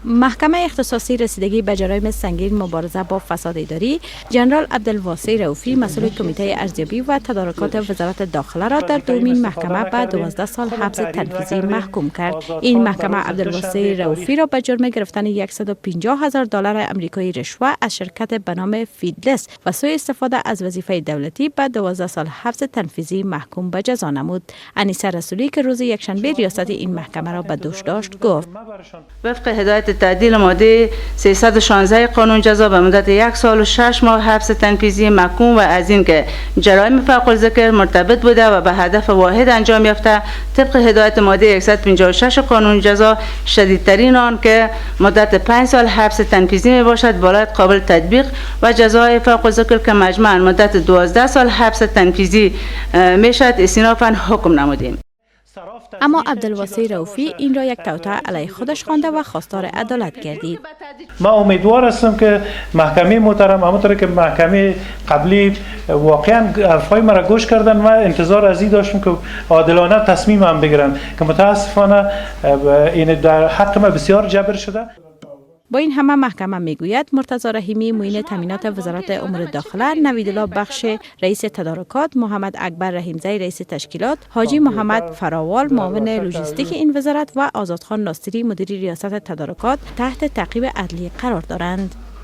محکمه اختصاصی رسیدگی به جرایم سنگین مبارزه با فساد اداری، جنرال عبدالواسع رؤوفی، مسئول کمیته ارزیابی و تدارکات وزارت داخله را در دومین محکمه به 12 سال حبس تنفیذی محکوم کرد. این محکمه عبدالواسع رؤوفی را به جرم گرفتن 150 هزار دلار امریکایی رشوه از شرکت به نام فیدلس و سوء استفاده از وظیفه دولتی به 12 سال حبس تنفیذی محکوم به جزا نمود. انیسه رسولی که روز یکشنبه ریاست این محکمه را به دوش داشت، گفت: وفق هدایت تعدیل ماده 316 قانون جزا، به مدت 1 سال و 6 ماه حبس تنفیذی محکوم و از اینکه جرایم فوق الذکر مرتبط بوده و به هدف واحد انجام یافته، طبق هدایت ماده 156 قانون جزا، شدیدترین آن که مدت 5 سال حبس تنفیذی می باشد، بالای قابل تطبیق و جزای فوق الذکر که مجموعا مدت 12 سال حبس تنفیذی می شد، استینافا حکم نمودیم. اما عبدالواسع رؤوفی این را یک توطئه علیه خودش خوانده و خواستار عدالت گردید. ما امیدوار هستم که محکمه محترم، همونطور که محکمه قبلی واقعا حرفای مرا گوش کردن و انتظار از این داشتم که عادلانه تصمیم هم بگیرن که متاسفانه این در حق ما بسیار جبر شده. با این همه محکمه میگوید مرتضی رحیمی، معین تامینات وزارت امور داخله، نویدالله بخش، رئیس تدارکات، محمد اکبر رحیمزی، رئیس تشکیلات، حاجی محمد فراوال، معاون لوجستیک این وزارت و آزادخان ناصری، مدیر ریاست تدارکات تحت تعقیب عدلی قرار دارند.